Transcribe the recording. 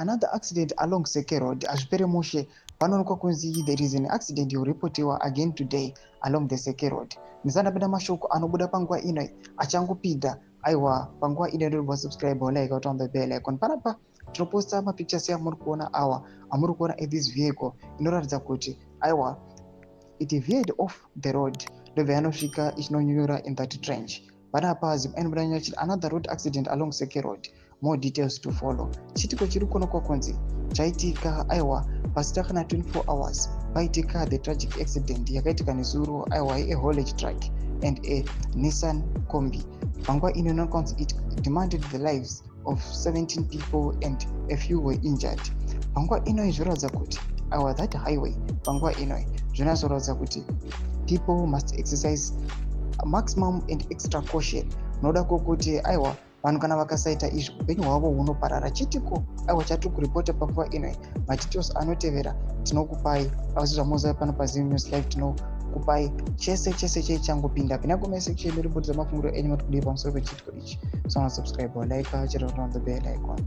Another accident along Seke Road. Hazvipere mushe. Panoonekwa kunzi there is an accident yoripotiwa again today along the Seke Road. Ndisandapinda mashoko anobuda panguva ino achangopinda, aiwa, panguva ino ndinobva subscribe, like, on the bell icon. Panapa tinoposta mapictures amuri kuona awa, amuri kuona this vehicle inoratidza kuti, aiwa, it veered off the road, ndobva yanosvika ichinonyura in that trench. Panapa inobuda nyaya, another road accident along Seke Road, more details to follow. Chitiko chiri kuonekwa kunzi chaitika, aiwa, pasina kana 24 hours paitika the tragic accident yakaitika nezuro, aiwa, yehaulage truck and a Nissan Kombi. Panguva ino inoonekwa kunzi it demanded the lives of 17 people and a few were injured. Panguva ino zvinoratidza kuti, aiwa, that highway panguva ino zvinatsoratidza kuti people must exercise maximum and extra caution, noda kwokuti, aiwa, vanhu kana vakasaita izvi, upenyu hwavo hunoparara. Chitiko, aiwa, chatiri kuripota panguva ino, madetails anotevera tinokupai. Asi zvamuziva, pano paZim News Live tinokupai chese chese cheichangopinda. Pinda comment section, ripotidza mafungiro enyu, mati kudii pamusoro pechitiko ichi. So subscribe, like, chero on the bell icon.